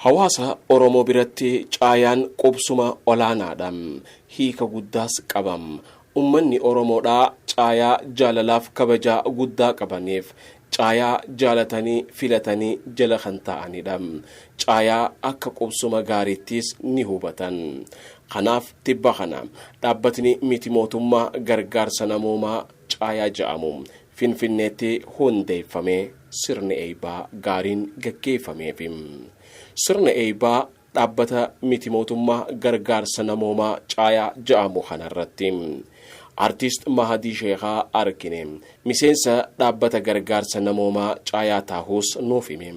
Hawaasa Oromoo biratti caayaan qubsuma olaanaadha. Hiika guddaas qaba. Ummanni Oromoodhaa caayaa jaalalaaf kabajaa guddaa qabaniif caayaa jaalatanii filatanii jala kan ta'anidha. Caayaa akka qubsuma gaariittis ni hubatan. Kanaaf tibba kana dhaabbatni miti mootummaa gargaarsa namoomaa Caayaa ja'amu Finfinneetti hundeeffamee sirni eeybaa gaariin gaggeeffameefi. Sirna eeybaa dhaabbata miti mootummaa gargaarsa namoomaa Caayaa ja'amu kanarratti Artist Mahadii Sheekhaa arkine. Miseensa dhaabbata gargaarsa namoomaa Caayaa taahuus nuuf hime.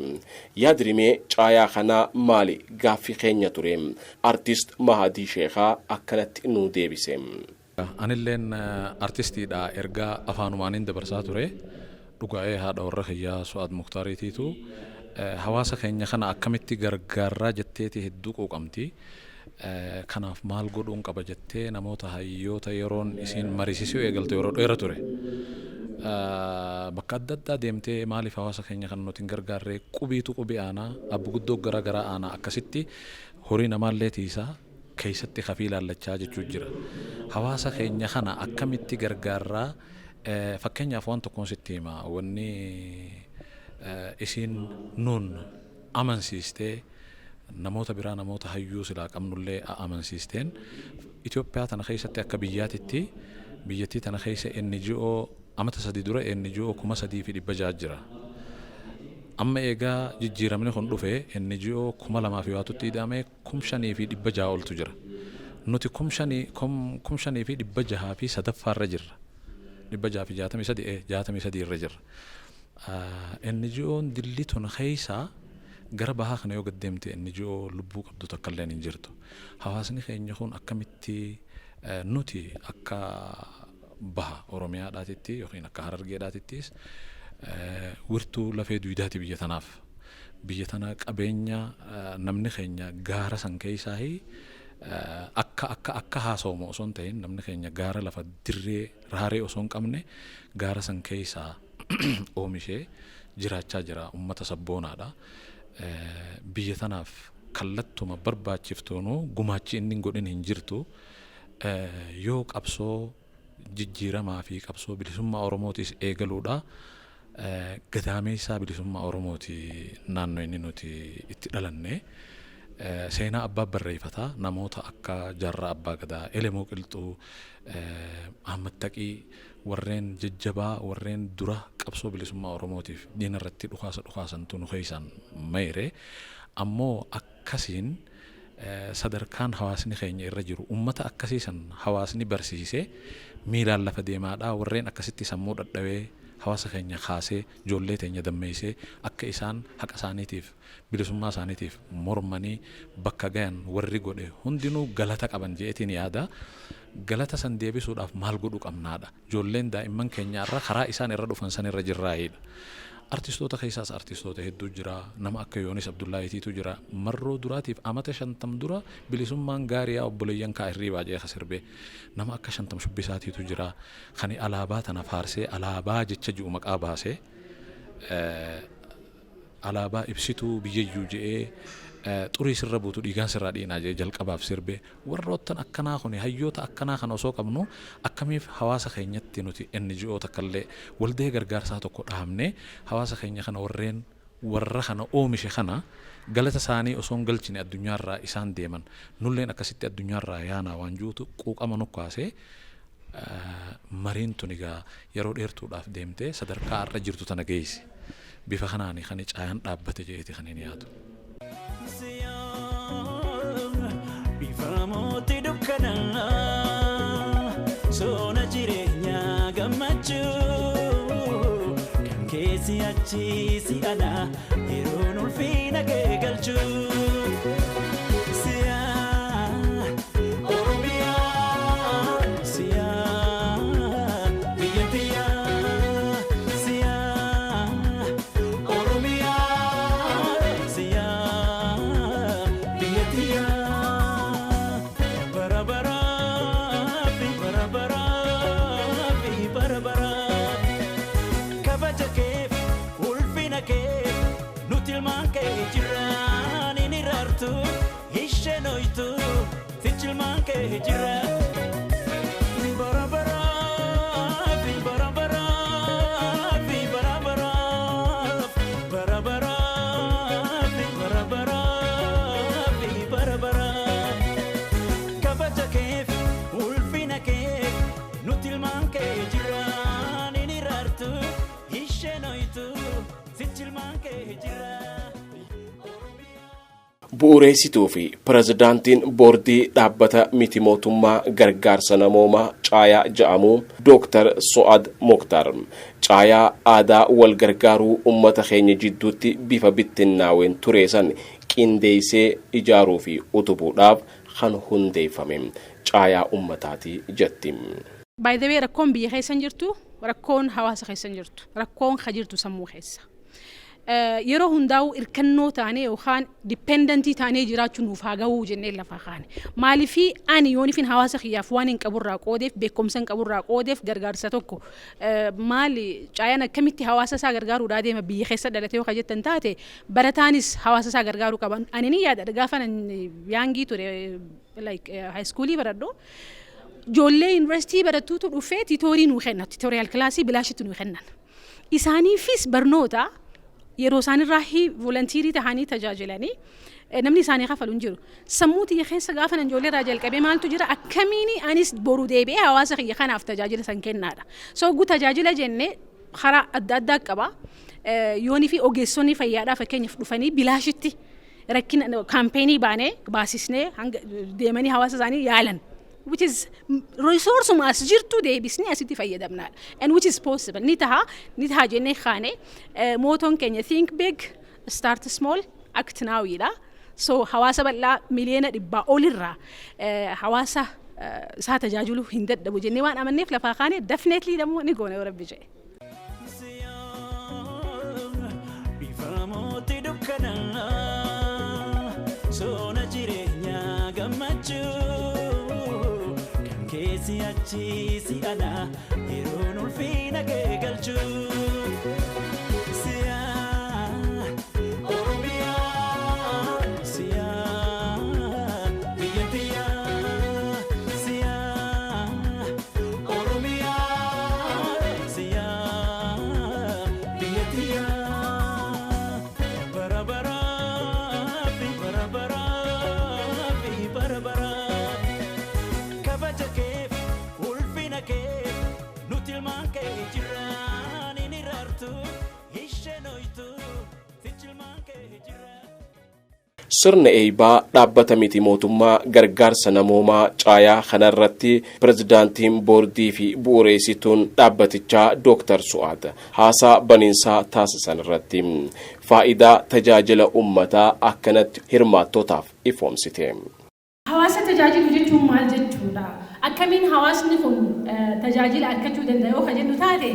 Yaadrimee Caayaa kanaa maali gaaffi keenya ture. Artist Mahadii Sheekhaa akkanatti nuu deebise. Anilleen artistiidha, ergaa afaanumaaniin dabarsaa ture. Dhugaa'ee haadha warra kiyyaa Su'aad Muktaariitiitu hawaasa keenya kana akkamitti gargaarraa jetteeti hedduu quuqamti. Kanaaf maal godhuun qaba jettee namoota hayyoota yeroon isiin mariisisuu eegalte yeroo dheera ture. Bakka adda addaa deemtee maaliif hawaasa keenya kana nuti hin gargaarree, qubiitu qubi aanaa, abbu guddoo gara garaa aanaa, akkasitti horii namaallee tiisaa keessatti kafii laallachaa jechuu jira. Hawaasa keenya kana akkamitti gargaarraa? Fakkeenyaaf waan tokkoon sitti hima, wanni isiin nuun amansiistee namoota biraa, namoota hayyuu silaa qabnullee amansiisteen, Itoophiyaa tana keessatti akka biyyaatitti biyyattii tana keessa NGO amata 3 dura NGO 3,600 jira. Amma eegaa jijjiiramni kun dhufe NGO 2,000 fi waatutti ida'amee 5,600 oltu jira. Nuti 5,600 fi sadaffaarra jirra. 663, 63 irra jirra. NGO'n dilli tun keessaa gara bahaa kana yoo gad deemte NGO lubbuu qabdu takka illeen hin jirtu. Hawaasni keenya kun akkamitti nuti akka baha Oromiyaadhaatitti yookiin akka Harargeedhaatittis wirtuu lafee duydaati biyya tanaaf. Biyya tana qabeenya namni keenya gaara san keessaahi akka haasawamu osoo hin ta'in, namni keenya gaara lafa dirree raaree osoo hin qabne gaara san keessaa oomishee jiraachaa jira. Ummata sabboonaadha. Biyya tanaaf kallattuma barbaachiftuunuu gumaachi inni hin godhin hin jirtu. Yoo qabsoo jijjiiramaa fi qabsoo bilisummaa Oromootis eegaluudha. Gadaameessaa bilisummaa Oromooti naannoo inni nuti itti dhalanne. Seenaa abbaa barreeffataa namoota akka Jaarraa Abbaa Gadaa, Elemoo Qilxuu, Ahmad Taqii, warreen jajjabaa, warreen dura qabsoo bilisummaa Oromootiif diina irratti dhukaasa dhukaasantu nu keessaan mayre. Ammoo akkasiin sadarkaan hawaasni keenya irra jiru, ummata akkasii san hawaasni barsiisee miilaan lafa deemaadhaa, warreen akkasitti sammuu dhadhawee hawaasa keenya kaasee ijoollee teenya dammeessee akka isaan haqa isaaniitiif bilisummaa isaaniitiif mormanii bakka gayan warri godhe hundinuu galata qaban je'eetiin yaada. Galata san deebisuudhaaf maal godhuu qabnaadha. Ijoolleen daa'imman keenya irra karaa isaan irra dhufan san irra jirraayidha. Artistoota keessaas artistoota hedduu jira. Nama akka Yoonis Abdullaahitiitu jira. Marroo duraatiif amata 50 dura bilisummaan gaarii yaa obboleeyyan kaa hirriibaa je'ee ka sirbe. Nama akka Shantam Shubbisaatiitu jira. Kani alaabaa tana faarsee alaabaa jecha ji'u maqaa baasee, alaabaa ibsituu biyyayyuu je'ee, xurii sirra buutu dhiigaan sirraa dhiinaa je'ee jalqabaaf sirbe. Warroottan akkanaa kuni, hayyoota akkanaa kana osoo qabnu, akkamiif hawaasa keenyatti nuti NGO takkallee, waldaya gargaarsaa tokko dhaabnee hawaasa keenya kana, warreen warra kana oomishe kana galata isaanii osoo hin galchine addunyaarraa isaan deeman, nulleen akkasitti addunyaarraa yaanaa waan ju'utu quuqama nu kaasee. Mariin tun egaa yeroo dheertuudhaaf deemtee sadarkaa har'a jirtu tana geesse. Bifa kanaani kani Caayaan dhaabbate je'eeti kan hin yaadu. Bifa mootii dukkanaa, sona jireenyaa gammachuu, kan keessi achi si ala yeroon ulfina kee galchuu. Siyaa Oromiyaa, siyaa biyya tiyyaa, siyaa Oromiyaa, siyaa biyya tiyyaa, bara baraafi bara baraafi bara baraafi, kabaja keef ulfina keef nuti ilmaan kee jiraan hin irraarfannu. Oytu sichilmaan kee jira. Bara baraaf, bara baraaf, bara baraaf, bara baraaf, bara baraaf, bara baraaf. Kabaja keef, ulfina keef, nuti ilmaan kee jira. Ni raartu, isheen oytu, sichilmaan kee jira. Bu'uureessituu fi pirezidaantiin boordii dhaabbata miti mootummaa gargaarsa namoomaa Caayaa ja'amu, Dooktar So'ad Moktar, caayaa aadaa wal gargaaruu ummata keenya jidduutti bifa bittinnaaween tureessan qindeessee ijaaruu fi utubuudhaaf kan hundeeffame caayaa ummataati jetti. By the way, rakkoon biyya keessa hin jirtu, rakkoon hawaasa keessa hin jirtu, rakkoon ka jirtu sammuu keessa. Yeroo hundaa'u irkannoo taanee yookaan dependentii taanee jiraachuu nuuf haa gahuu jennee lafa kaane. Maaliifii ani yoonifin hawaasa kiyyaaf waan hin qaburraa qoodeef, beekumsa hin qaburraa qoodeef, gargaarsa tokko maali, Caayaan akkamitti hawaasa isaa gargaaruudhaa deema biyya keessa dhalatee yoo jettan taate, barataanis hawaasa isaa gargaaruu qaba. Ani ni yaada, gaafa youngii ture, like high schoolii baradhu, ijoollee yuunivarsiitii barattuutu dhufee tutorii nuu kenna, tutorial classii bilaashitti nuu kennan. Isaaniifis barnoota yeroo isaanirraa volunteerii tahanii tajaajilanii namni isaanii kafalu hin jiru. Sammuu tiyya keessa gaafa nan ijoollee irraa jalqabee maaltu jira? Akkamiini anis boru deebi'ee hawaasa kiyya kanaaf tajaajila san kennaadha. So hogguu tajaajila jennee karaa adda addaa qaba. Yoonii fi ogeessonni fayyaadhaa fakkeenyaaf dhufanii bilaashitti rakkina campaignii baanee baasisnee hanga deemanii hawaasa isaanii yaalan, which is resource as jirtu deebisnee asitti fayyadamnaadha. And which is possible. Ni taha, ni taha jennee kaane. Mottoon keenya "Think big, start small, act now" dha. So hawaasa bal'aa 100 miliyoona olirraa hawaasa isaa tajaajiluu hin dadhabu jennee waan amanneef lafaa kaane. Definitely dammoo ni goona yoo Rabbi jedhe. Bifamooti dukkanaa, soona jireenyaa gammachuu kan keessi achi si ana yeroon ulfiina kee galchuu. Siyaa Oromiyaa, siyaa biyya tiyyaa, siyaa Oromiyaa, siyaa biyya tiyyaa. Bara baraaf, bara baraaf, bara baraaf, kabaja keef, ulfina keef, nuti ilmaan kee jiraan hin raartu isheen oytu sichilmaan kee jira. Sirna eeybaa dhaabbata miti mootummaa gargaarsa namoomaa Caayaa kanarratti pirezidaantiin boordii fi bu'uureessituun dhaabbatichaa Dooktar Su'aad haasaa baniinsaa taasisan irratti faayidaa tajaajila ummataa akkanatti hirmaattootaaf ifoomsite. Hawaasa tajaajilu jechuun maal jechuudha? Akkamiin hawaasni kun tajaajila argachuu danda'a yoo ka jennu taate,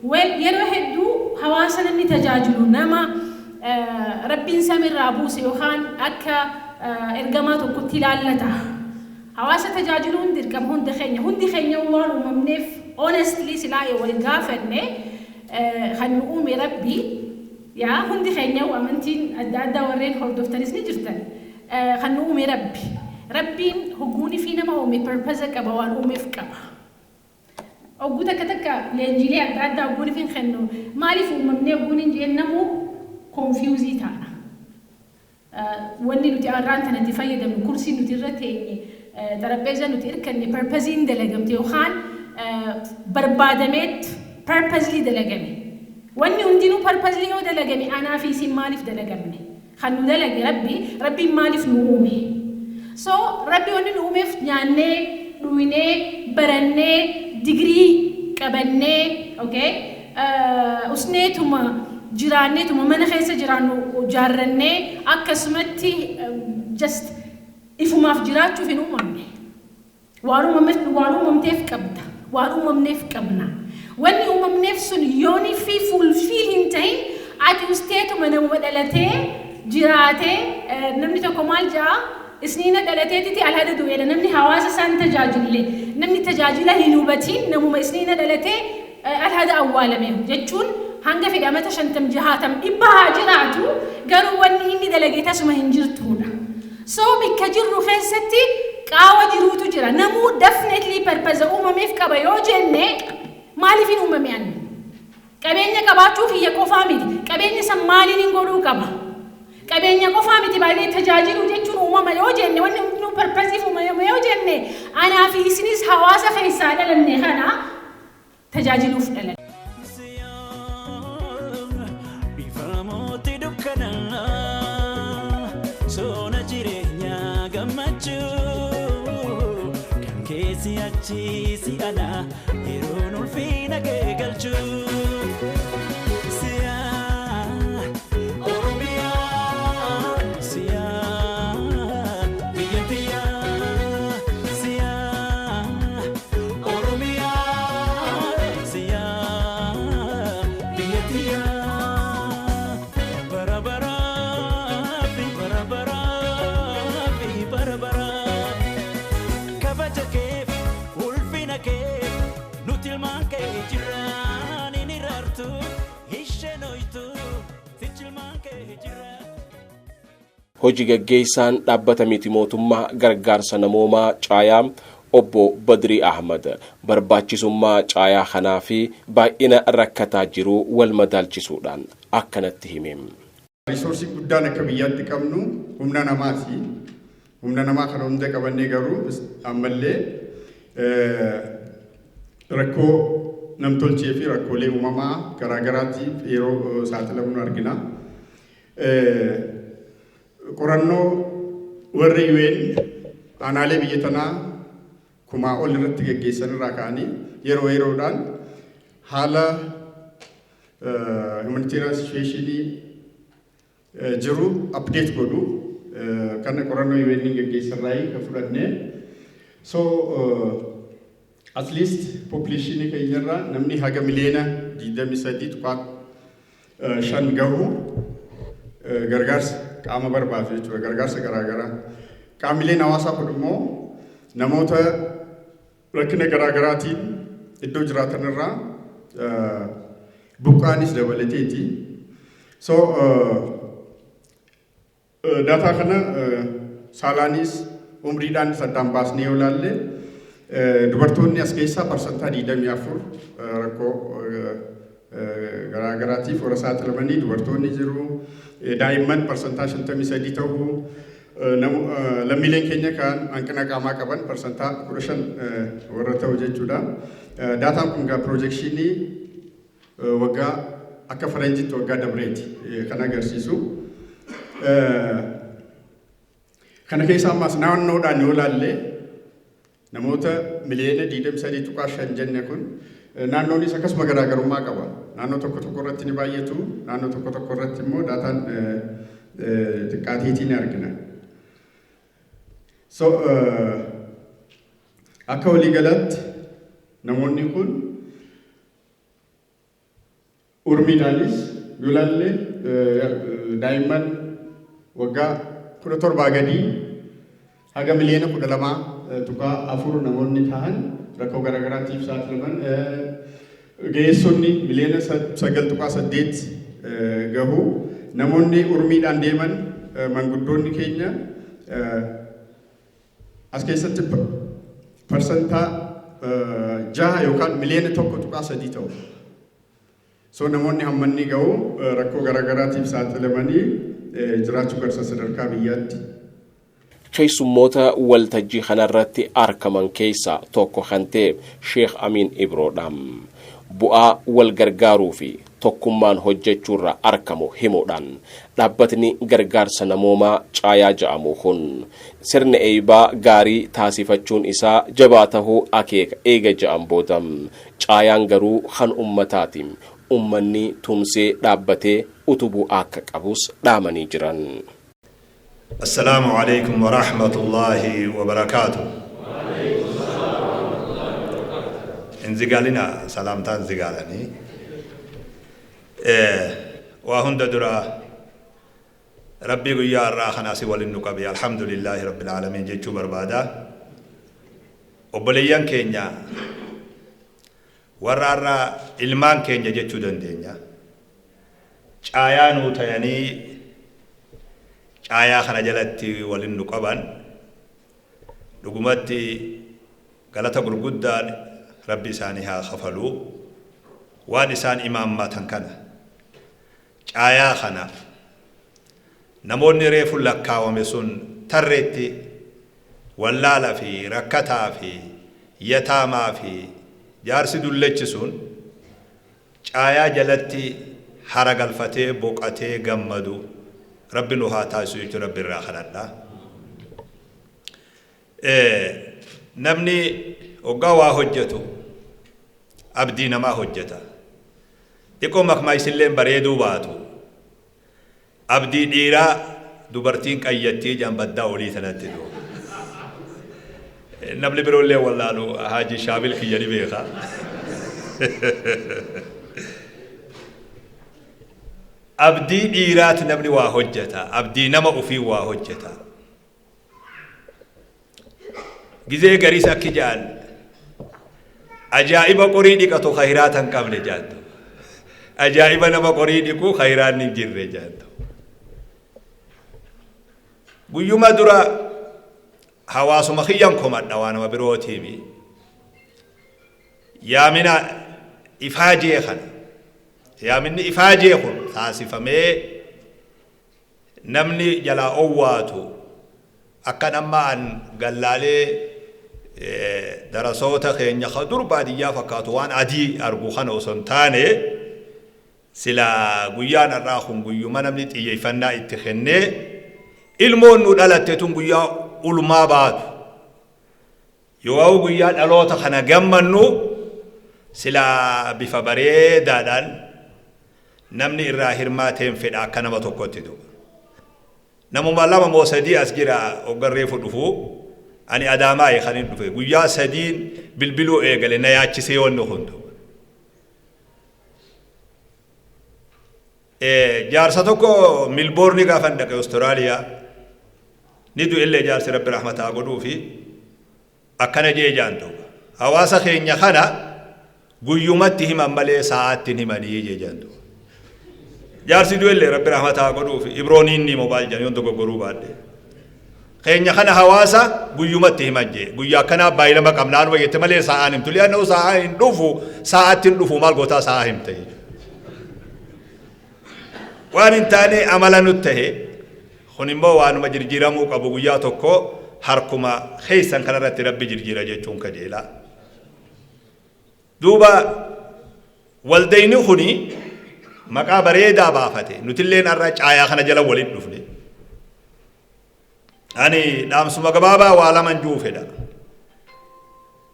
well, yeroo hedduu hawaasa namni tajaajilu nama Rabbiin samiirraa buuse yookaan akka ergamaa tokkotti ilaallata. Hawaasa tajaajiluun dirqama hunda keenya. Hundi keenya waan uumamneef, honestly silaa yoo wal gaafanne, kan nu uume Rabbi yaa hundi keenya, amantiin adda addaa warreen hordoftanis ni jirtan. Kan nu uume Rabbi. Rabbiin hogguunii fi nama uume purpose qaba, waan uumeef qaba. Hogguu takka takka leenjiilee adda addaa hogguun fi kennu, maaliif uumamnee hogguun hin jeen, namuu confused ta'a. Wanni nuti har'aan kanatti fayyadamnu, kursii nuti irra teenye, xarapheezaa nuti hirkanne, purposeiin dalagamte yookaan barbaadameet purposely dalagame. Wanni hundinuu purposely yoo dalagame, anaa fi isin maaliif dalagamne? Kan nu dalage Rabbi, Rabbiin maaliif nu uume? So Rabbi wanni nu uumeef nyaannee, dhugnee, barannee, digirii qabannee, okay? Usneetuma jiraanneetuma mana keessa jiraannu ijaarrannee akkasumatti just ifumaaf jiraachuuf hin uumamne. Waan uumamteef qabda. Waan uumamneef qabna. Wanni uumamneef sun yoonii fi fulfill hin ta'in, ati usteetuma namuma dhalatee jiraatee, namni tokko maal ja'a, isniina dhalateetiti alhada du'eedha. Namni hawaasa isaan tajaajille, namni tajaajila hin hubatiin, namuma isniina dhalatee alhada awwaalame jechuun, hanga fedhe amata 50, 60, 100 haa jiraatu, garuu wanni inni dalage tasuma hin jirtuudha. So bikka jirru keessatti qaawa jiruutu jira. Namuu definitely purpose uumameef qaba yoo jenne, maaliif hin uumame ani? Qabeenya qabaachuu kiyya qofaa miti. Qabeenya san maaliin hin godhuu qaba? Qabeenya qofaa miti, baay'ee tajaajiluu jechuun uumama yoo jenne, wanni hundinuu purposeiif uumama yoo jenne, anaa fi isinis hawaasa keessaa dhalanne kana tajaajiluuf dhalanne. Bifamooti dukkanaa soona jireenyaa gammachuu kan keessi achi si ana yeroon ulfiina kee galchuu. Siyaa Oromiyaa, siyaa biyya tiyyaa, siyaa Oromiyaa, siyaa biyya tiyyaa. Bara baraafi, bara baraafi, bara baraafi, kabaja keef, ulfina keef, nuti ilmaan kee jiraan hin iraartu isheen hoytu sichi ilmaan kee jira. Hojii gaggeessaan dhaabbata miti mootummaa gargaarsa namoomaa Caayaa, obbo Badrii Ahmad, barbaachisummaa caayaa kanaa fi baay'ina rakkataa jiru wal madaalchisuudhaan akkanatti hime. Resourceii guddaan akka biyyaatti qabnu humna namaati. Humna namaa kana hunda qabannee garuu ammallee rakkoo namtolchee fi rakkoolee uumamaa garaagaraatiif yeroo saaxilamnu argina. Qorannoo warri UN aanaalee biyya tanaa 1000 ol irratti geggeessan irraa ka'anii yeroo yeroodhaan haala humanitarian situationii jiru update godhu. Kana qorannoo UN geggeessan irraa kan fudhanne. So at least population keenyarraa namni haga miliyoona 23.5 gahu gargaarsa qaama barbaadu jechuudha, gargaarsa garaagaraa. Qaamileen hawaasaa kun immoo namoota rakkina garaagaraatiin iddoo jiraatan irraa buqqaanis dabalateeti. So data kana saalaanis umriidhaanis addaan baasnee yoo ilaalle, dubartoonni as keessaa 24% rakkoo garaagaraatiif warra saaxilamanii dubartoonni jiru. Daa'imman 53% ta'uu, lammiileen keenya kan hanqina qaamaa qaban 15% warra ta'u jechuudha. Dataan kun gaa projectionii waggaa akka faranjiitti waggaa dabreeti kan agarsiisu. Kana keessa ammas naannoodhaan yoo ilaalle, namoota miliyoona 23.5 jenne kun naannoonis akkasuma garaagarummaa qaba. Naannoo tokko tokko irratti ni baay'atu, naannoo tokko tokko irratti immoo dataan xiqqaateetii ni argina. So akka waliigalaatti namoonni kun urmiidhaanis yoo ilaalle, daa'imman waggaa 17 gadii haga miliyoona 12.4 namoonni ta'an rakkoo garaagaraatiif saaxilaman, ga'eessonni miliyoona 9.8 gahu, namoonni urmiidhaan deeman, manguddoonni keenya as keessatti 6% yookaan miliyoona 1.3 ta'u. So namoonni hammanni gahu rakkoo garaagaraatiif saaxilamanii jiraachuu garsa sadarkaa biyyaatti. Keessummoota waltajjii kanarratti argaman keessaa tokko kan ta'e Sheekh Amiin Ibroodha. Bu'aa wal gargaaruu fi tokkummaan hojjechuurra argamu himuudhaan, dhaabbatni gargaarsa namoomaa Caayaa jedhamu kun sirna eeybaa gaarii taasifachuun isaa jabaa tahuu akeeka eega jedhan booda, caayaan garuu kan ummataati, ummanni tumsee dhaabbatee utubuu akka qabus dhaamanii jiran. السلام عليكم ورحمة الله وبركاته. انزقالنا سلامتان انزقالني إيه وهند درا ربي قيا الراخنا سوى النقبي، الحمد لله رب العالمين جيتشو بربادا. Obboleeyyan keenya warra har'a ilmaan keenya jechuu dandeenya, caayaa nuu tayanii Caayaa kana jalatti waliin nu qaban dhugumatti galata gurguddaan Rabbi isaanii haa kafaluu. Waan isaan imaammatan kana, caayaa kana, namoonni reefu lakkaawame sun tarreetti wallaala fi rakkataa fi yataamaa fi jaarsi dullechi sun caayaa jalatti hara galfatee boqatee gammadu Rabbi nu haa taasisu jechuun Rabbi irraa kadhadha. Namni hoggaa waa hojjetu abdii namaa hojjeta. Xiqqoo makmaayisillee bareeduu baatu. Abdii dhiiraa dubartiin qayyattii jaan baddaa olii sanatti duuba. Namni biroollee wallaalu Haaji Shaamil kiyya ni beeka. Abdii dhiiraati namni waa hojjeta. Abdii nama ofii waa hojjeta. Gizee gariis akki jaan ajaa'iba qorii dhiqatu khayraata hin qabne jaantu. Ajaa'iba nama qorii dhiqu khayraan hin jirre jaantu. Guyyuma dura hawaasuma kiyyan komadha waa nama birootiimi. Yaamina ifaajee kana. Yaaminni ifaajee kun taasifamee namni jalaa owwaatu akkan amma an gallaalee darasoota keenya ka dur baadiyyaa fakkaatu waan adii argu kana osoo hin taane, sila guyyaan har'aa kun guyyuma namni xiyyeeffannaa itti kennee ilmoon nu dhalatte tun guyyaa ulmaa baatu yoo guyyaa dhaloota kana gammannu, sila bifa bareedaadhaan namni irraa hirmaateen fedha akka nama tokkotti duuba. Namuma lama moo sadii as jira. Hoggarreefu dhufu ani Adaamaa kan hin dhufe guyyaa sadiin bilbiluu eegale na yaachisee wanni kun duuba. Jaarsa tokko Milboorni gaafan dhaqe Awustiraaliyaa, ni du'ellee, jaarsi Rabbi rahmataa godhuu fi akkana jee jaan duuba. Hawaasa keenya kana guyyumatti himan malee sa'aatti hin himanii jee jaan duuba. Jaarsi du'ellee, Rabbi rahmataa godhuu fi Ibrooniin ni mobaal jedhan yoon dogoggoruu baadhe. Keenya kana hawaasa guyyumatti himan jee, guyyaa akkanaa baay'ilama qabnaanuma jette malee sa'aan himtu. Li'aannoo sa'aa hin dhufu, sa'aatti hin dhufu, maal gootaa sa'aa himte jechuudha. Waan hin taane amala nutti tahe kun immoo waanuma jirjiiramuu qabu, guyyaa tokko harkuma keessan kanarratti Rabbi jirjiira jechuun kajeela. Duuba waldayni kuni maqaa bareedaa baafate, nutilleen har'a caayaa kana jala waliin dhufne. Ani dhaamsuma gabaabaa waa laman juu fedha.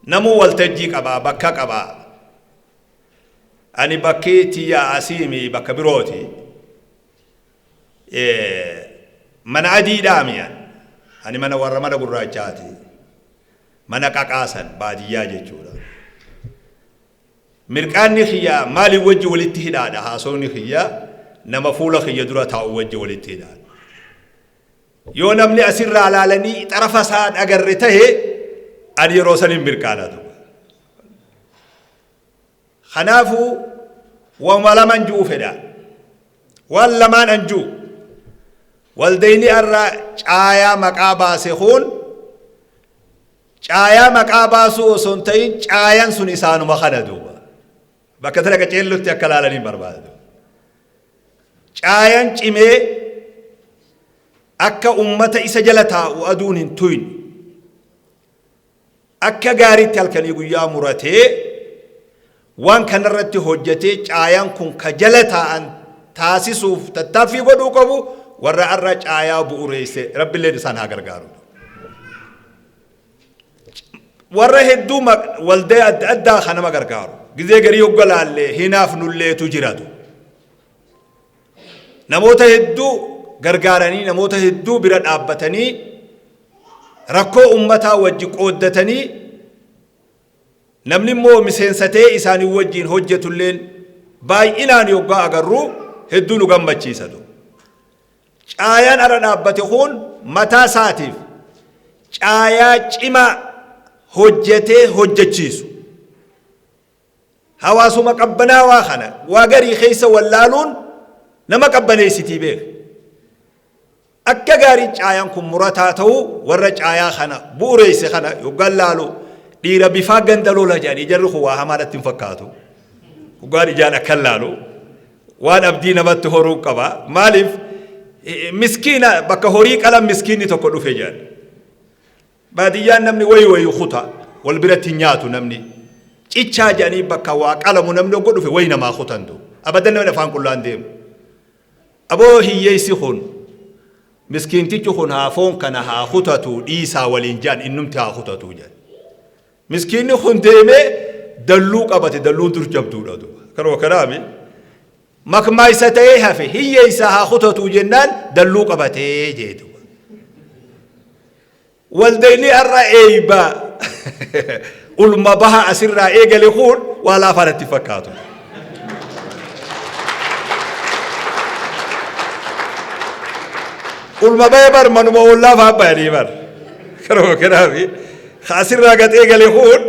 Namuu waltajjii qabaa, bakka qabaa. Ani bakki tiyya asiimi bakka birooti. Mana adiidhaa mi'an. Ani mana warra mana gurraachaati. Mana qaqaasan baadiyyaa jechuudha. Mirqaanni kiyya maaliin wajji walitti hidhaadha? Haasofni kiyya nama fuula kiyya dura taa'u wajji walitti hidhaadha. Yoo namni asirraa laalanii xarafa isaa agarre tahe, ani yeroo san hin mirqaanatu. Kanaafuu waanuma laman ji'uu fedha. Waan lamaan an ji'u. Waldayni irraa caayaa maqaa baase kun caayaa maqaa baasuu osoo hin ta'in, caayaan sun isaanuma kana duuba. Bakka tana qaceellotti akka laalaniin barbaadu. Caayaan cimee akka ummata isa jala taa'u aduun hin tuyne, akka gaariitti halkanii guyyaa muratee waan kanarratti hojjetee caayaan kun ka jala taa'an taasisuuf tattaaffii godhuu qabu warra har'a caayaa bu'uureesse, Rabbiilleen isaan haa gargaaru. Warra hedduu waldaa adda addaa kan nama gargaaru. Gizee garii hogga laallee hinaaf nulleetu jiratu. Namoota hedduu gargaaranii, namoota hedduu bira dhaabbatanii, rakkoo ummataa wajji qooddatanii, namni immoo miseensatee isaanii wajjiin hojjetulleen baay'inaan yoggaa agarru hedduu nu gammachiisatu. Caayaan ara dhaabbate kun mataa isaatiif caayaa cimaa hojjetee hojjechiisu. Hawaasuma qabbanaawaa kana waa garii keessa wallaaluun nama qabbaneessitii beeka. Akka gaarii caayaan kun murataa ta'uu warra caayaa kana bu'uureesse kana yoggaan laalu dhiira bifaa ganda lola jedhanii jarri kun waa hamaadhatti hin fakkaatu. Hoggaan ijaan akkan laalu waan abdii namatti horuu qaba. Maaliif miskiina bakka horii qalan miskiinni tokko dhufe jedhan. Baadiyyaan namni wayi wayi kuta wal biratti hin nyaatu namni. Cichaa jedhanii bakka waa qalamu namni oggo dhufe wayi namaa kutantu. Abadan namni afaan qullaan deemu. Aboo hiyyeessi kun miskiintichi kun haa foon kana haa kutatu dhiisaa waliin jedhan innumti haa kutatu jedhan. Miskiinni kun deemee dalluu qabate, dalluun dur jabduudha duuba. Kanuma kanaami makmaaysa ta'ee hafe hiyyeessa haa kutatu jennaan dalluu qabatee jee duuba. Waldayni har'a eeyba ulma baha asirraa eegale kun waa laafaa natti fakkaatu. Ulma bahe bar manuma ollaa fa'aa bayanii bar. Kanuma kanaafi asirraa gad eegale kun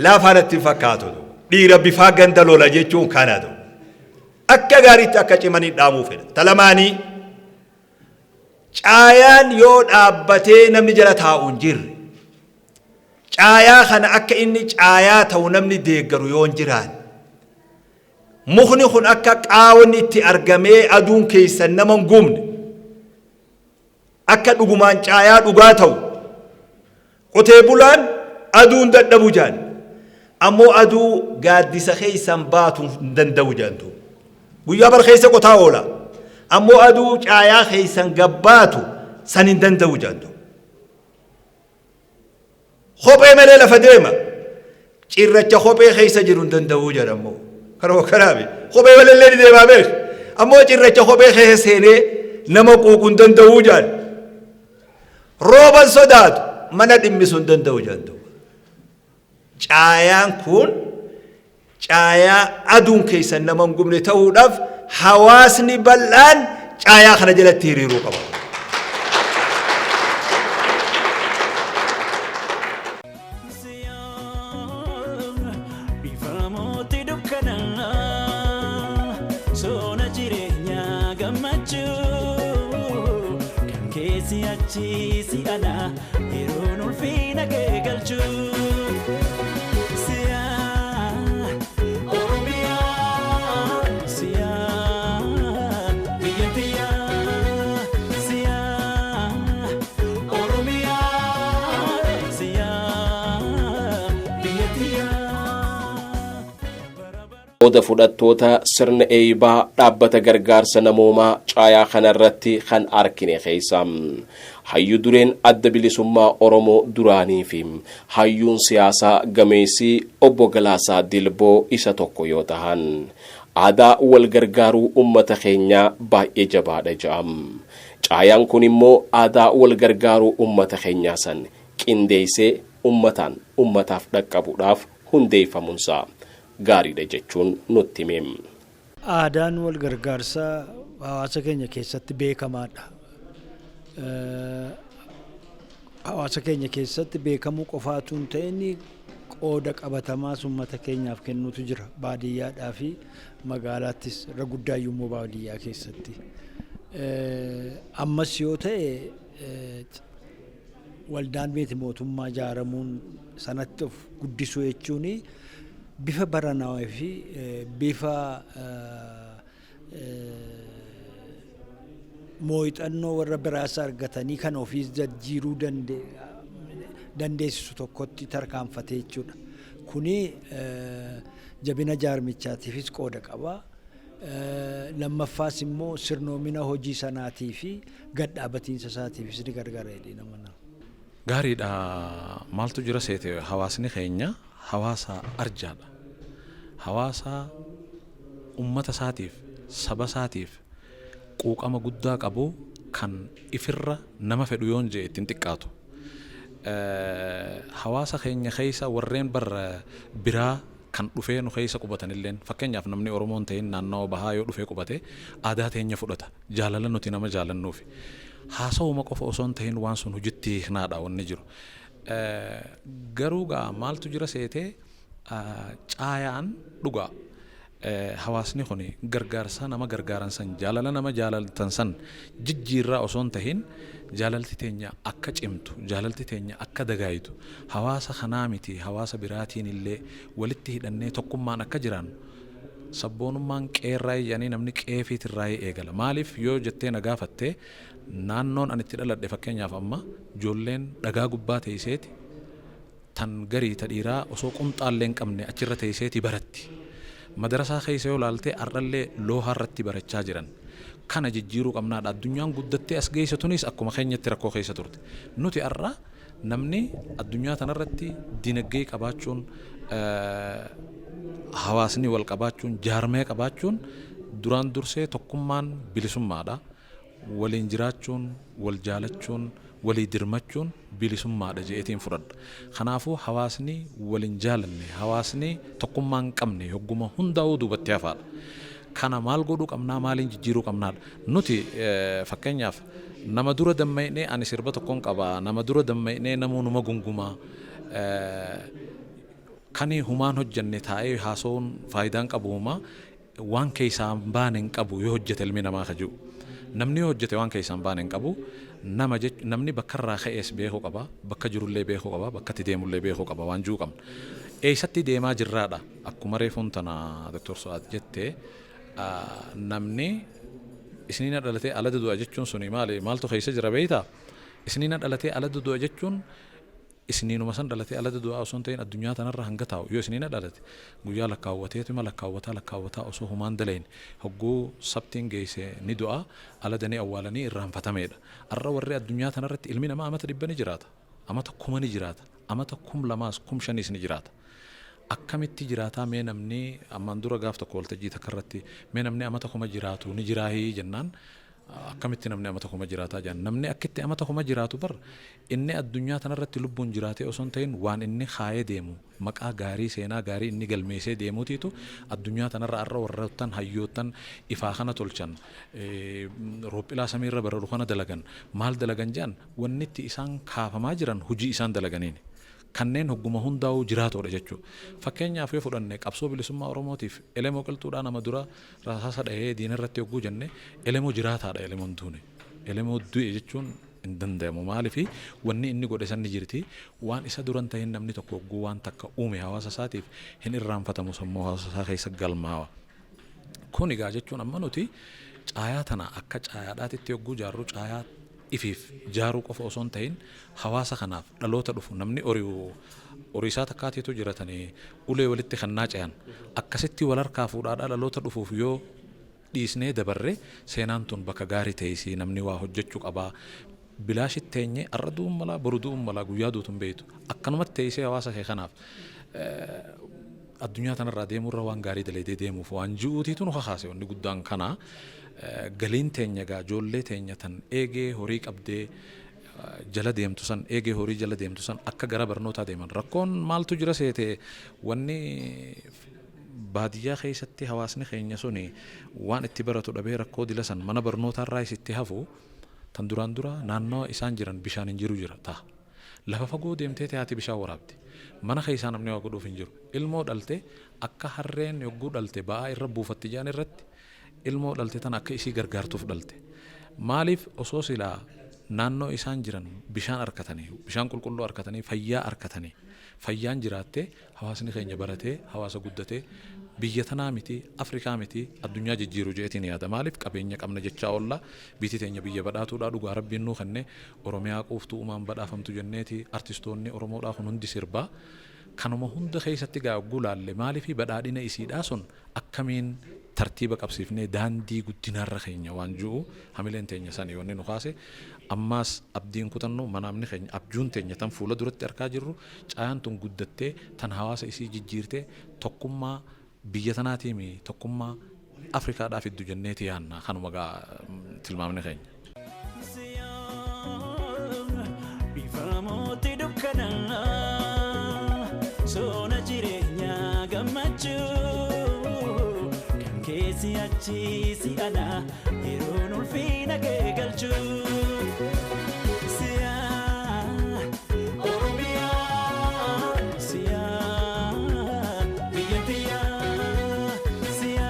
laafaa natti fakkaatu. Dhiira bifaa ganda lola jechuun kana. Akka gaariitti akka cimanii dhaamuu fedha. Talamaanii caayaan yoo dhaabbatee namni jala taa'u hin jirre, caayaa kana akka inni caayaa ta'u namni deeggaru yoo hin jiraanne, mukni kun akka qaawwanni itti argamee aduun keessan nama hin gubne, akka dhugumaan caayaa dhugaa ta'u, qotee bulaan aduun dadhabu jaan, ammoo aduu gaaddisa keessan baatu hin danda'u jaantu. Guyyaa bar keessa qotaa oola, ammoo aduu caayaa keessan gabbaatu san hin danda'u jaantu. Kophee malee lafa deema, cirracha kophee keessa jiru hin danda'u jedha ammoo. Kanuma kanaafi kophee malee illee ni deemaa beek, ammoo cirracha kophee keessa seenee nama quuqu hin danda'u jaan. Rooban sodaatu, mana dhimmisu hin danda'u jaantu. Caayaan kun caayaa aduun keessan nama hin gubne ta'uudhaaf hawaasni bal'aan caayaa kana jalatti hiriiruu qaba. Bifamooti dukkanaa sona jireenyaa gammachuu kan keessi achi si ana yeroon ulfina kee galchuu. Siyaa Oromiyaa, siyaa biyya tiyyaa, siyaa Oromiyaa, siyaa biyya tiyyaa. Qooda fudhattoota sirna eeybaa dhaabbata gargaarsa namoomaa caayaa kanarratti kan arkine keessa hayyu dureen Adda Bilisummaa Oromoo duraanii fi hayyuun siyaasaa gameessi obbo Galaasaa Dilboo isa tokko yoo tahan, aadaa wal gargaaruu ummata keenyaa baay'ee jabaadha jedham. Caayaan kun immoo aadaa wal gargaaruu ummata keenyaa san qindeessee ummataan ummataaf dhaqqabuudhaaf hundeeffamuunsaa gaariidha jechuun nutti hime. Aadaan wal gargaarsaa hawaasa keenya keessatti beekamaadha. Hawaasa keenya keessatti beekamuu qofaatu hin ta'in, qooda qabatamaas uummata keenyaaf kennuutu jira. Baadiyyaadhaa fi magaalaattis, irra guddaayyuu immoo baadiyyaa keessatti. Ammas yoo ta'e waldaan miti mootummaa ijaaramuun sanatti of guddisuu jechuun bifa baranawaa fi bifa muuxannoo warra biraas argatanii kan ofiis jijjiiruu dandeessisu tokkotti tarkaanfatee jechuudha. Kuni jabina jaarmichaatiifis qooda qaba. Lammaffaas immoo sirnoomina hojii sanaatii fi gad dhaabatiinsa isaatiifis ni gargaara jedhee nama. Gaariidha. Maaltu jira seete, hawaasni keenya hawaasa arjaadha. Hawaasa ummata isaatiif, saba isaatiif quuqama guddaa qabu, kan ifirra nama fedhu yoon jee ittiin xiqqaatu. Hawaasa keenya keessa warreen bar biraa kan dhufee nu keessa qubatanilleen, fakkeenyaaf namni Oromoon ta'in naannawa bahaa yoo dhufee qubate, aadaa teenya fudhata, jaalala nuti nama jaalannuufi. Haasawuma qofa osoo hin ta'in waan sun hojitti hiiknaadha wanni jiru. Garuu gaa maaltu jira seetee, caayaan dhugaa. Hawaasni kun gargaarsa nama gargaaran san, jaalala nama jaalaltan san jijjiirraa osoo hin tahin, jaalalti teenya akka cimtu, jaalalti teenya akka dagaayitu, hawaasa kanaa miti hawaasa biraatiin illee walitti hidhannee tokkummaan akka jiraannu. Sabboonummaan qeerraa jedhanii namni qeefiitirraa eegala. Maaliif yoo jettee na gaafatte, naannoon ani itti dhaladhe, fakkeenyaaf amma ijoolleen dhagaa gubbaa teesseeti, tan garii ta dhiiraa osoo qunxaallee hin qabne achirra teesseeti baratti. Madarasaa keessa yoo ilaalte, har'allee loohaa irratti barachaa jiran. Kana jijjiiruu qabnaadha. Addunyaan guddattee as geesse tunis akkuma keenyatti rakkoo keessa turte. Nuti har'a namni addunyaa tanarratti dinagdee qabaachuun, hawaasni wal qabaachuun, jaarmee qabaachuun, duraan dursee tokkummaan bilisummaadha. Waliin jiraachuun, wal jaalachuun, walii dirmachuun bilisummaadha je'eetiin fudhadha. Kanaafuu hawaasni waliin jaalanne, hawaasni tokkummaa hin qabne hogguma hundaa'uu duubatti hafaadha. Kana maal godhuu qabnaa, maaliin jijjiiruu qabnaadha? Nuti fakkeenyaaf nama dura dammaqnee, ani sirba tokkoon qaba, nama dura dammaqnee namuu numa gungumaa. Kani humaan hojjanne taa'ee haasa'uun faayidaan qabu, humaa waan keessaa hin baane hin qabu yoo hojjete ilmi namaa ka jiru. Namni yoo hojjete waan keessaa hin baane hin qabu. Nama namni bakka irraa ka'ees beekuu qaba, bakka jirullee beekuu qaba, bakka itti deemullee beekuu qaba waan jiru qabna. Eessatti deemaa jirraadha? Akkuma reefuun tana Dr. Su'aad jette, namni isiniina dhalatee ala du'a jechuun suni maali? Maaltu keessa jira beektaa? Isiniina dhalatee ala du'a jechuun isiniinuma san dhalatee ala du'a osoo hin ta'in, addunyaa tanarra hanga taa'u yoo isiniina dhalate guyyaa lakkaawwateetuma lakkaawwataa lakkaawwataa osoo humaan daleen hogguu sabtiin geesse ni du'a, ala danii awwaalanii irraanfatameedha. Har'a warri addunyaa tanarratti ilmi namaa amata 100 ni jiraata. Amata 1000 ni jiraata. Amata 2000s 5000s ni jiraata. Akkamitti jiraataa? Mee namni ammaan dura gaaf tokko waltajjii takka irratti, mee namni amata 1000 jiraatu ni jiraahii jennaan, akkamitti namni amata 1000 jiraataa jedhan. Namni akkitti amata 1000 jiraatu bar inni addunyaa tanarratti lubbuun jiraatee osoo hin ta'in, waan inni kaayee deemu, maqaa gaarii, seenaa gaarii inni galmeessee deemuutiitu addunyaa tanarra har'a warroottan hayyoottan ifaa kana tolchan, roophilaa samiirra bararu kana dalagan, maal dalagan jedhan, wanni itti isaan kaafamaa jiran hojii isaan dalaganiini. Kanneen hogguma hundaa'uu jiraatoodha jechuudha. Fakkeenyaaf yoo fudhanne, qabsoo bilisummaa Oromootiif Elemoo Qilxuudhaa nama dura rasaasa dhahee diina irratti hogguu jenne, Elemoo jiraataadha, Elemoon duune. Elemoo du'e jechuun hin danda'amu. Maaliif? Wanni inni godhe san ni jirti. Waan isa duran ta'in namni tokko hogguu waan takka uume hawaasa isaatiif hin irraanfatamu, sammuu hawaasa isaa keessa galmaawa. Kun egaa jechuun amma nuti caayaa tana akka caayaadhaatitti hogguu jaarru, caayaa ifiif jaaruu qofa osoo hin ta'in, hawaasa kanaaf dhaloota dhufu, namni horiisaa takkaatiitu jiratanii ulee walitti kannaa ce'an, akkasitti wal harkaa fuudhaadhaa dhaloota dhufuuf yoo dhiisnee dabarre, seenaan tun bakka gaarii ta'isi. Namni waa hojjechuu qabaa. Bilaashitti teenyee har'a du'uun malaa, boru du'uun malaa, guyyaa duutu hin beektu. Akkanumatti teessee hawaasa kee kanaaf addunyaa tanarraa deemurra waan gaarii dalaydee deemuuf waan ji'uutiitu nu kakaase wanni guddaan kana. Galiin teenya gaa ijoollee teenya tan eegee horii qabdee jala deemtu san, eegee horii jala deemtu san akka gara barnootaa deeman. Rakkoon maaltu jira seete? Wanni baadiyyaa keessatti hawaasni keenya suni waan itti baratu dhabee rakkoo dila san mana barnootaarraa itti hafu, tan duraan dura naannoo isaan jiran bishaan hin jiru jira ta'a. Lafa fagoo deemtee taate bishaan waraabdi. Mana keessaa namni waa godhuuf hin jiru. Ilmoo dhalte akka harreen yogguu dhalte ba'aa irra buufatti jaan irratti ilmoo dhalte tana akka isii gargaartuuf dhalte. Maaliif? Osoo silaa naannoo isaan jiran bishaan argatanii, bishaan qulqulluu argatanii, fayyaa argatanii, fayyaan jiraattee, hawaasni keenya baratee hawaasa guddatee biyya tanaa miti, Afrikaa miti, addunyaa jijjiiru jeetiin yaada. Maaliif? Qabeenya qabna jechaa oolla. Biyyi teenya biyya badhaatuudha, dhugaa rabbiin nuu kenne. Oromiyaa quuftuu uumaan badhaafamtu jenneeti artistoonni Oromoodhaa kun hundi sirbaa. Kanuma hunda keessatti gaa yogguu laalle, maaliif badhaadhina isiidhaa sun akkamiin tartiiba qabsiifnee daandii guddinaarra keenya waan ji'u hamileen teenya sanii wanni nu kaase. Ammaas abdiin kutannu, manaamni keenya, abjuun teenya tan fuula duratti argaa jirru, caayaan tun guddattee tan hawaasa isii jijjiirtee tokkummaa biyya tanaatiimi tokkummaa Afrikaadhaa fiddu jenneeti yaanna. Kanuma gaa tilmaamni keenya. Bifamooti dukkanaa soona jireenyaa gammachuu kan keessi achi si ana yeroon ulfiina kee galchuu. Siyaa Oromiyaa, siyaa biyya tiyyaa, siyaa.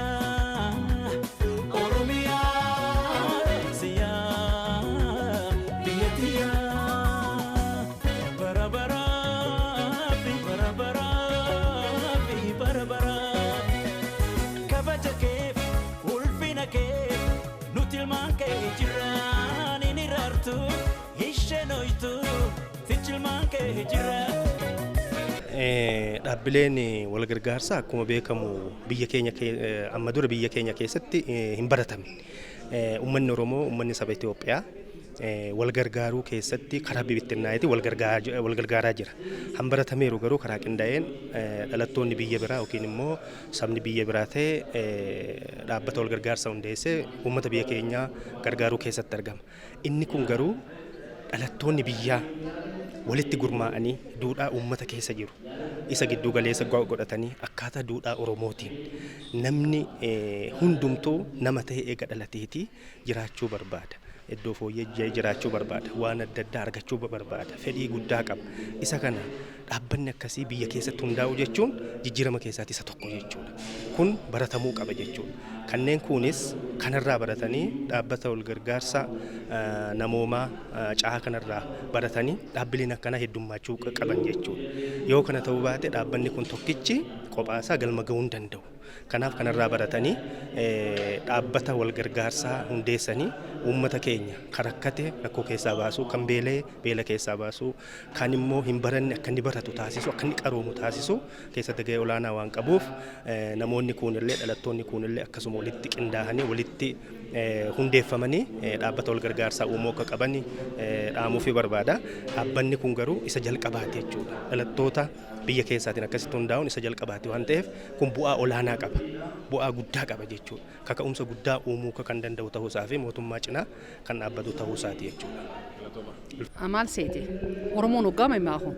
Dhaabbileen wal gargaarsaa akkuma beekamu biyya keenya amma dura biyya keenya keessatti hin baratamne. Uummanni Oromoo, uummanni saba Itoophiyaa wal gargaaruu keessatti karaa bibittinnaa'eeti wal gargaaraa jira. Han baratameeru garuu karaa qindaa'een dhalattoonni biyya biraa yookiin immoo sabni biyya biraa ta'e dhaabbata wal gargaarsaa hundeessee uummata biyya keenyaa gargaaruu keessatti argama. Inni kun garuu dhalattoonni biyyaa walitti gurmaa'anii duudhaa uummata keessa jiru isa gidduu galeessa godhatanii akkaataa duudhaa Oromootiin namni hundumtuu nama ta'e eega dhalateetii jiraachuu barbaada. Iddoo fooyyee jiraachuu barbaada. Waan adda addaa argachuu barbaada. Fedhii guddaa qaba. Isa kana dhaabbanni akkasii biyya keessatti hundaa'u jechuun jijjiirama keessaati isa tokko jechuudha. Kun baratamuu qaba jechuudha. Kanneen kunis kanarraa baratanii dhaabbata wal gargaarsa namoomaa caa kanarraa baratanii dhaabbileen akkanaa heddummaachuu qaban jechuudha. Yoo kana ta'uu baate dhaabbanni kun tokkichi kophaasaa galma ga'uu hin danda'u. Kanaaf kanarraa baratanii dhaabbata wal gargaarsaa hundeessanii uummata keenya kan rakkate rakkoo keessaa baasuu, kan beela'e beela keessaa baasuu, kan immoo hin baranne akka inni baratu taasisu, akka inni qaroomu taasisu keessatti gahee olaanaa waan qabuuf namoonni kuunillee dhalattoonni kuunillee akkasuma walitti qindaa'anii walitti hundeeffamanii dhaabbata wal gargaarsaa uumuu akka qaban dhaamuufii barbaada. Dhaabbanni kun garuu isa jalqabaati jechuudha. Dhalattoota biyya keessaatiin akkasitti hundaa'uun isa jalqabaati waan ta'eef kun bu'aa olaanaa qaba. Bu'aa guddaa qaba jechuudha. Kaka'umsa guddaa uumuu kan danda'u ta'uusaa fi mootummaa cinaa kan dhaabbatu ta'uusaati jechuudha. Maal seete Oromoon hoggaa mammaaku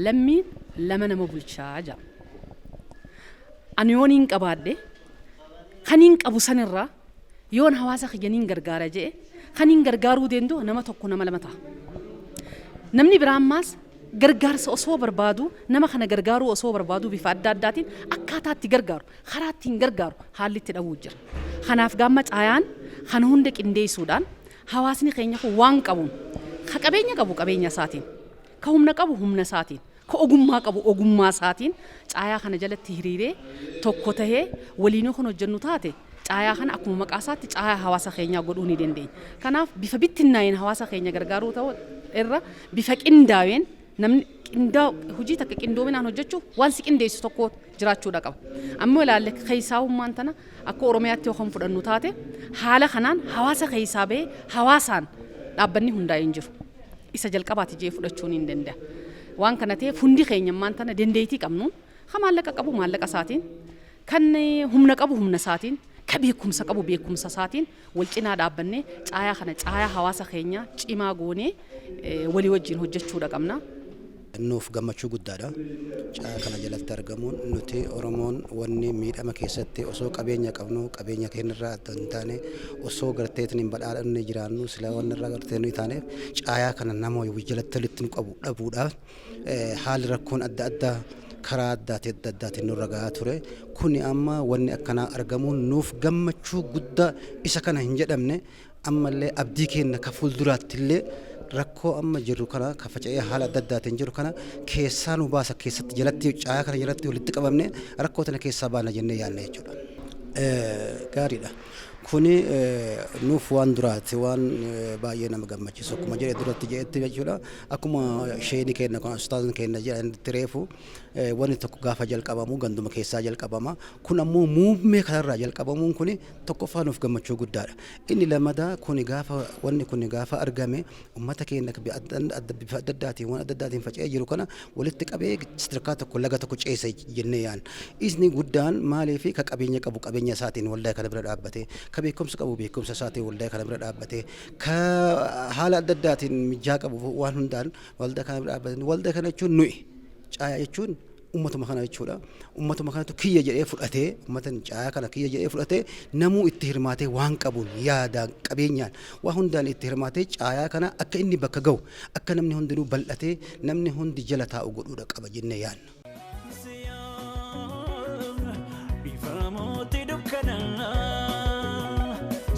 lammiin lama nama bulchaa jira. Ani yoon hin qabaadhe kan hin qabu sanirraa yoon hawaasa kiyyaniin gargaara je'e kan hin gargaaruu danda'u nama tokko nama lama ta'a. Namni biraa ammaas gargaarsa osoo barbaadu nama kana gargaaruu osoo barbaadu bifa adda addaatiin akkaataa itti gargaaru karaa ittiin gargaaru haalli itti dhabuu jira. Kanaaf gaamma caayaan kana hunda qindeessuudhaan hawaasni keenya kun waan qabuun ka qabeenya qabu qabeenya isaatiin ka humna qabu humna isaatiin ka ogummaa qabu ogummaa isaatiin caayaa kana jalatti hiriiree tokko tahee waliinuu kan hojjennu taate caayaa kana akkuma maqaa isaatti caayaa hawaasa keenyaa godhuu ni dandeenya. Kanaaf bifa bittinnaa'een hawaasa keenya gargaaruu ta'u irra bifa qindaa'een namni qindaa'u hojii takka qindoominaan hojjechuuf waan si qindeessu tokko jiraachuudha qaba. Ammoo ilaalle keessaawummaan tana akka Oromiyaatti yoo kan fudhannu taate haala kanaan hawaasa keessaa bahee hawaasaan dhaabbanni hundaa'ee hin jiru. Isa jalqabaati jee fudhachuun hin danda'a. Waan kana ta'eef hundi keenya ammaan tana dandeettii qabnuun kan maallaqa qabu maallaqa isaatiin kan humna qabu humna isaatiin ka beekumsa qabu beekumsa isaatiin wal cinaa dhaabbannee caayaa kana caayaa hawaasa keenyaa cimaa goonee walii wajjin hojjechuudha qabna. Nuuf gammachuu guddaadha. Caayaa kana jalatti argamuun nuti Oromoon wanni miidhama keessatti osoo qabeenya qabnu qabeenya keenyarraa hin taane osoo garteetiin hin badhaadhamne jiraannu sila wanni irraa gartee nuyi taaneef caayaa kana nama jalatti walitti nu qabu dhabuudhaaf haalli rakkoon adda addaa karaa addaatiin adda addaatiin nurra gahaa ture. Kuni amma wanni akkanaa argamuun nuuf gammachuu guddaa isa kana hin jedhamne ammallee abdii keenya ka fuulduraatti illee rakkoo amma jirru kana ka faca'ee haala adda addaatiin jiru kana keessaa nu baasa keessatti jalatti caayaa kana jalatti walitti qabamne rakkoo tana keessaa baana jennee yaadna jechuudha. Gaariidha. Kuni nuuf waan duraati waan baay'ee nama gammachiisu akkuma jedhe duratti jedhetti jechuudha. Akkuma sheeni keenya kun ustaazni keenya jedhanitti reefu wanni tokko gaafa jalqabamu ganduma keessaa jalqabama. Kun ammoo muummee kanarraa jalqabamuun kuni tokkoffaa nuuf gammachuu guddaadha. Inni lammataa kuni gaafa wanni kun gaafa argame uummata keenya bifa adda addaatiin waan adda addaatiin faca'ee jiru kana walitti qabee sadarkaa tokko laga tokko ceesa jennee yaadna. Inni guddaan maaliif ka qabeenya qabu qabeenya isaatiin waldaa kana bira dhaabbate ka beekumsa qabu beekumsa isaatiin waldaa kana bira dhaabbate ka haala adda addaatiin mijaa qabu waan hundaan waldaa kana bira dhaabbate waldaa kana jechuun nuyi caayaa jechuun ummatuma kana jechuudha. Ummatuma kanatu kiyya jedhee fudhatee ummatan caayaa kana kiyya jedhee fudhatee namuu itti hirmaatee waan qabuun yaadaan qabeenyaan waa hundaan itti hirmaatee caayaa kana akka inni bakka ga'u akka namni hundinuu bal'atee namni hundi jala taa'u godhuudha qaba jennee yaadna. Bifamooti dukkanaa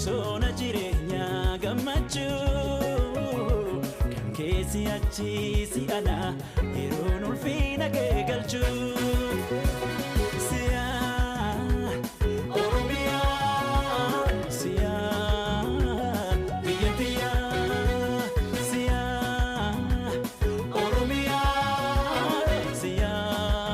soona jireenyaa gammachuu kan keessi achi si ana yeroon ulfina kee galchuu. Siyaa Oromiyaa siyaa biyya tiyyaa siyaa Oromiyaa siyaa.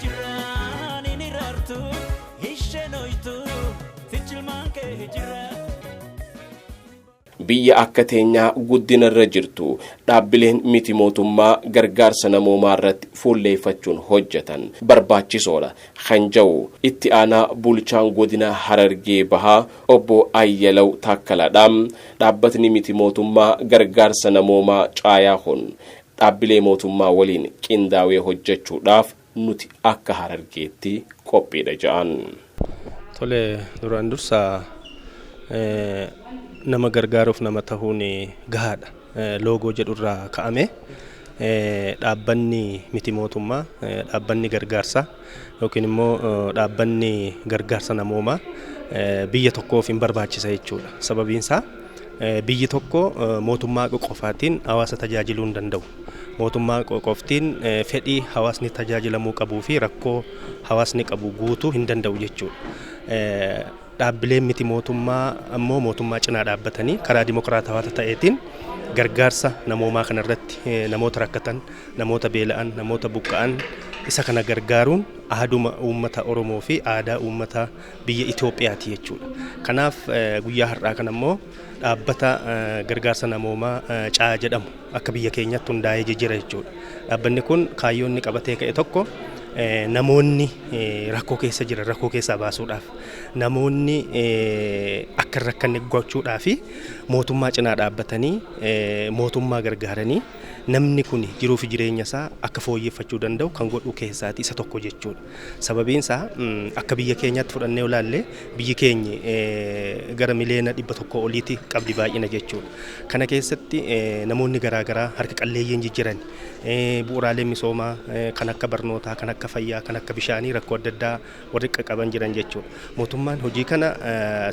jira ni raartu isheen hoytu sichilmaan kee jira. Biyya akka teenyaa guddina irra jirtu dhaabbileen miti mootummaa gargaarsa namoomaa irratti fuulleeffachuun hojjetan barbaachisoodha kan jedhu itti aanaa bulchaan godina Harargee Bahaa obbo Ayyalaw Taakkalaadha. Dhaabbatni miti mootummaa gargaarsa namoomaa Caayaa kun dhaabbilee mootummaa waliin qindaawee hojjechuudhaaf nuti akka Harargeetti qophiidha jedhan. Tole, duraan dursa nama gargaaruuf nama ta'uun gahaadha. Loogoo jedhurraa ka'ame dhaabbanni miti mootummaa, dhaabbanni gargaarsaa yookiin immoo dhaabbanni gargaarsa namoomaa biyya tokkoof hin barbaachisa jechuudha. Sababiin isaa biyyi tokko mootummaa qofaatiin hawaasa tajaajiluu hin danda'u. Mootummaa qoftiin fedhii hawaasni tajaajilamuu qabuu fi rakkoo hawaasni qabu guutuu hin danda'u jechuudha. Dhaabbileen miti mootummaa ammoo mootummaa cinaa dhaabbatanii karaa dimokiraatawaa ta'eetiin gargaarsa namoomaa kanarratti namoota rakkatan, namoota beela'an, namoota buqqa'an isa kana gargaaruun aaduma uummata Oromoo fi aadaa uummata biyya Itoophiyaati jechuudha. Kanaaf guyyaa har'aa kana immoo dhaabbata gargaarsa namoomaa Caayaa jedhamu akka biyya keenyatti hundaa'ee jira jechuudha. Dhaabbanni kun kaayyoo inni qabatee ka'e tokko namoonni rakkoo keessa jiran rakkoo keessaa baasuudhaaf, namoonni akka hin rakkanne gochuudhaaf, mootummaa cinaa dhaabbatanii mootummaa gargaaranii namni kun jiruu fi jireenya isaa akka fooyyeffachuu danda'u kan godhu keessaati isa tokko jechuudha. Sababiin isaa akka biyya keenyaatti fudhannee ilaalle, biyyi keenyi gara miliyoona 100 oliiti qabdi baay'ina jechuudha. Kana keessatti namoonni garaagaraa harka qalleeyyiin jijjiran, bu'uuraaleen misoomaa kan akka barnootaa, kan akka fayyaa, kan akka bishaanii rakkoo adda addaa warri qaqqaban jiran jechuudha. Mootummaan hojii kana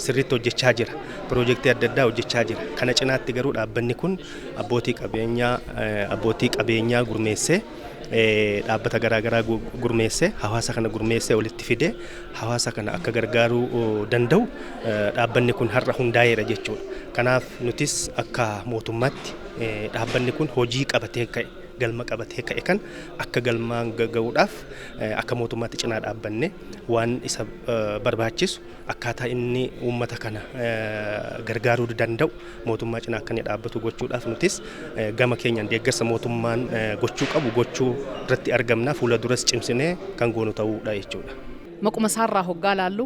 sirriitti hojjechaa jira. Piroojeektii adda addaa hojjechaa jira. Kana cinaatti garuu dhaabbanni kun abbootii qabeenyaa gurmeessee, dhaabbata garaagaraa gurmeessee, hawaasa kana gurmeessee walitti fidee hawaasa kana akka gargaaruu danda'u dhaabbanni kun har'a hundaa'eera jechuudha. Kanaaf nutis akka mootummaatti dhaabbanni kun hojii qabatee ka'e, galma qabatee ka'e kan akka galmaan ga'uudhaaf akka mootummaatti cinaa dhaabbanne waan isa barbaachisu, akkaataa inni uummata kana gargaaruu danda'u, mootummaa cinaa akka inni dhaabbatu gochuudhaaf nutis gama keenyaan deeggarsa mootummaan gochuu qabu gochuu irratti argamna, fuula duras cimsinee kan goonu ta'uudha jechuudha. Maquma isaarraa hoggaa laallu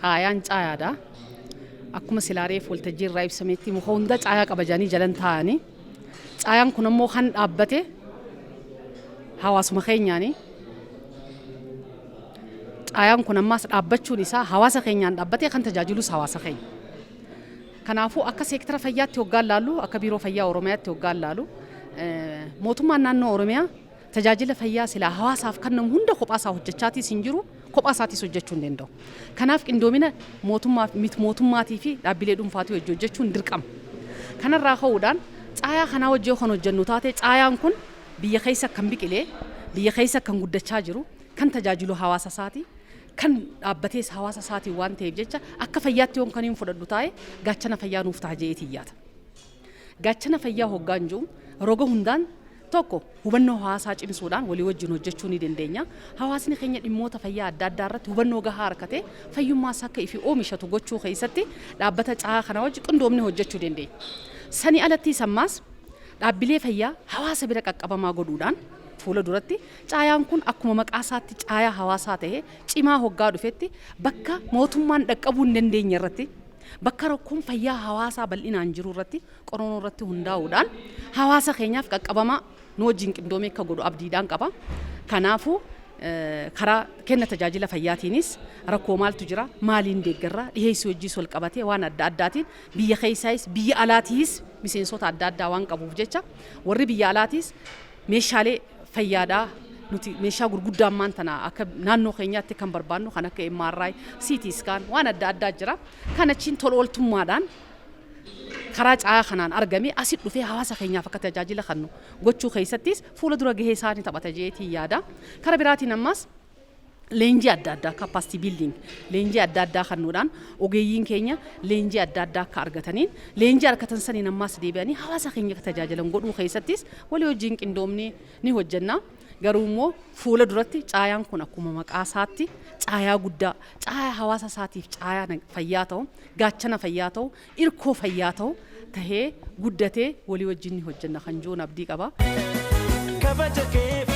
caayaan caayaadha. Akkuma silaareef waltajjii irraa ibsametti muka hunda caayaa qabajanii jalan taa'anii, caayaan kun ammoo kan dhaabbate hawaasuma keenyaani. Caayaan kun ammaas dhaabbachuun isaa hawaasa keenyaan dhaabbatee kan tajaajilus hawaasa keenya. Kanaafuu akka seektara fayyaatti hoggaan laallu, akka biiroo fayyaa Oromiyaatti hoggaan laallu, mootummaan naannoo Oromiyaa tajaajila fayyaa silaa hawaasaaf kennamu hunda kophaasaa hojjechaatiis hin jiru, kophaa isaatis hojjechuu hin danda'u. Kanaaf qindoomina mootummaa, miti mootummaatii fi dhaabbilee dhuunfaatii hojii hojjechuun dirqama. Kanarraa ka'uudhaan caayaa kanaa hojii kan hojjennu taate, caayaan kun biyya keessa kan biqilee, biyya keessa kan guddachaa jiru, kan tajaajilu hawaasa isaati. Kan dhaabbatees hawaasa isaatiin waan ta'eef jecha, akka fayyaatti yoon kan hin fudhadhu taa'e, gaachana fayyaa nuuf ta'a je'eetii yaada. Gaachana fayyaa hoggaan jiru roga hundaan tokko hubannoo hawaasaa cimsuudhaan walii wajjin hojjechuu ni dandeenya. Hawaasni keenya dhimmoota fayyaa adda addaa irratti hubannoo gahaa argatee fayyummaa isaa akka ifi oomishatu gochuu keessatti dhaabbata caayaa kana wajji qindoomni hojjechuu dandeenya. Sani alatti ammaas dhaabbilee fayyaa hawaasa bira qaqqabamaa godhuudhaan fuula duratti caayaan kun akkuma maqaa isaatti caayaa hawaasaa ta'ee cimaa hoggaa dhufetti, bakka mootummaan dhaqqabuu hin dandeenye irratti, bakka rakkoon fayyaa hawaasaa bal'inaan jiru irratti qorannoo irratti hundaa'uudhaan hawaasa keenyaaf qaqqabamaa nu wajjin qindoomee akka godhu abdiidhaan qaba. Kanaafuu karaa kenna tajaajila fayyaatiinis rakkoo maaltu jira, maaliin deeggarraa, dhiheessii hojiis wal qabatee waan adda addaatiin biyya keessaayis biyya alaatiis miseensota adda addaa waan qabuuf jecha, warri biyya alaatiis meeshaalee fayyaadhaa nuti meeshaa gurguddaa ammaan tana akka naannoo keenyaatti kan barbaannu kan akka MRI, CT scan waan adda addaa jira. Kan achiin tola ooltummaadhaan karaa caayaa kanaan argame asit dhufee hawaasa keenyaaf akka tajaajila kennu gochuu keessattis fuula dura gahee isaanii taphata jeetii yaada. Karaa biraatiin ammas leenjii adda addaa, capacity building, leenjii adda addaa kennuudhaan ogeeyyiin keenya leenjii adda addaa akka argataniin, leenjii argatan saniin ammas deebi'anii hawaasa keenya akka tajaajilan godhuu keessattis walii wajjin qindoomnee ni hojjenna. Garuu immoo fuula duratti caayaan kun akkuma maqaa isaatti caayaa guddaa, caayaa hawaasa isaatiif caayaa fayyaa ta'u, gaachana fayyaa ta'u, irkoo fayyaa ta'u tahee guddatee walii wajjin ni hojjenna kan jiruun abdii qaba. Kabaja keef,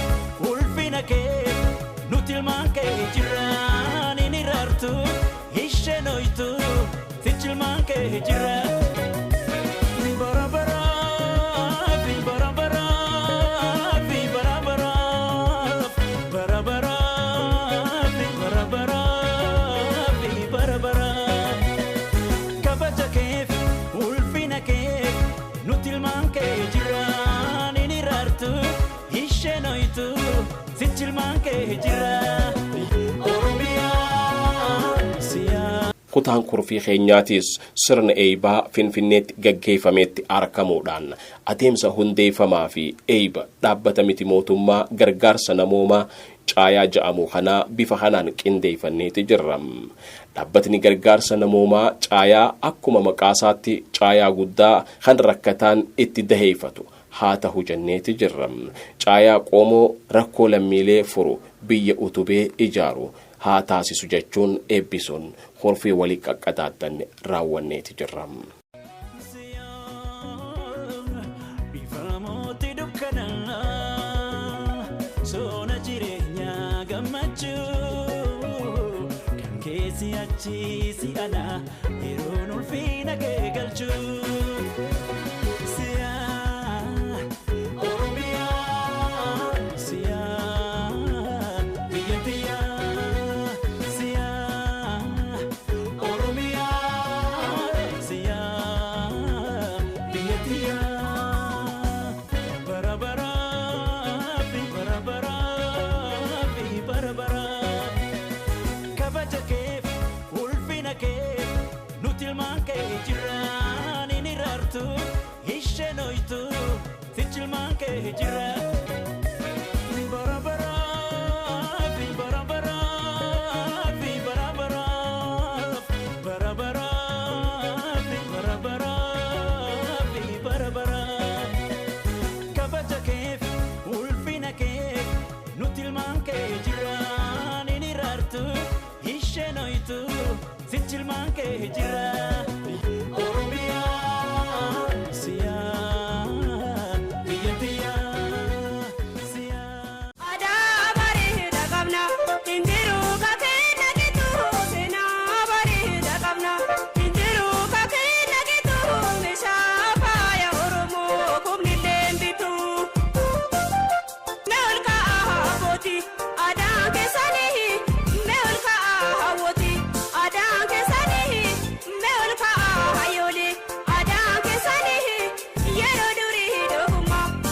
ulfina keef, nuti ilmaan kee jiraan hin iraartu, isheen hoytu, sichi ilmaan kee jira. Bara baraaf, bara baraaf, bara baraaf, bara baraaf, bara baraaf, bara baraaf. Kabaja keef, ulfina keef, nuti ilmaan kee jiraan hin iraartu, isheen hoytu, sichi ilmaan kee jira. Oromiyaa siyaa. Kutaan kurfii keenyaatis sirna eeybaa Finfinneetti gaggeeffametti argamuudhaan adeemsa hundeeffamaa fi eeyba dhaabbata miti mootummaa gargaarsa namoomaa Caayaa ja'amu kanaa bifa kanaan qindeeffanneeti jirra. Dhaabbatni gargaarsa namoomaa Caayaa akkuma maqaasaatti caayaa guddaa kan rakkataan itti daheeffatu haa ta'u jenneeti jirra. Caayaa qoomoo rakkoo lammiilee furu, biyya utubee ijaaru haa taasisu jechuun eebbisuun kurfii walii qaqqadaaddanne raawwanneeti jirra. Bifamooti dukkanaa, soona jireenyaa gammachuu, kan keessi achi si ana yeroon ulfina kee galchuu. Siyaa Oromiyaa, siyaa biyya tiyyaa, siyaa Oromiyaa, siyaa biyya tiyyaa. Bara baraaf, bara baraaf, bara baraaf. Kabaja keef, ulfina keef, nuti ilmaan kee jiraan hin iraartu, isheen hoytu, sichi ilmaan kee jira. Bara baraaf, bara baraaf, bara baraaf, bara baraaf, bara baraaf, bara baraaf. Kabaja keef, ulfina keef, nuti ilmaan kee jiraan hin iraartu, isheen hoytu, sichi ilmaan kee jira.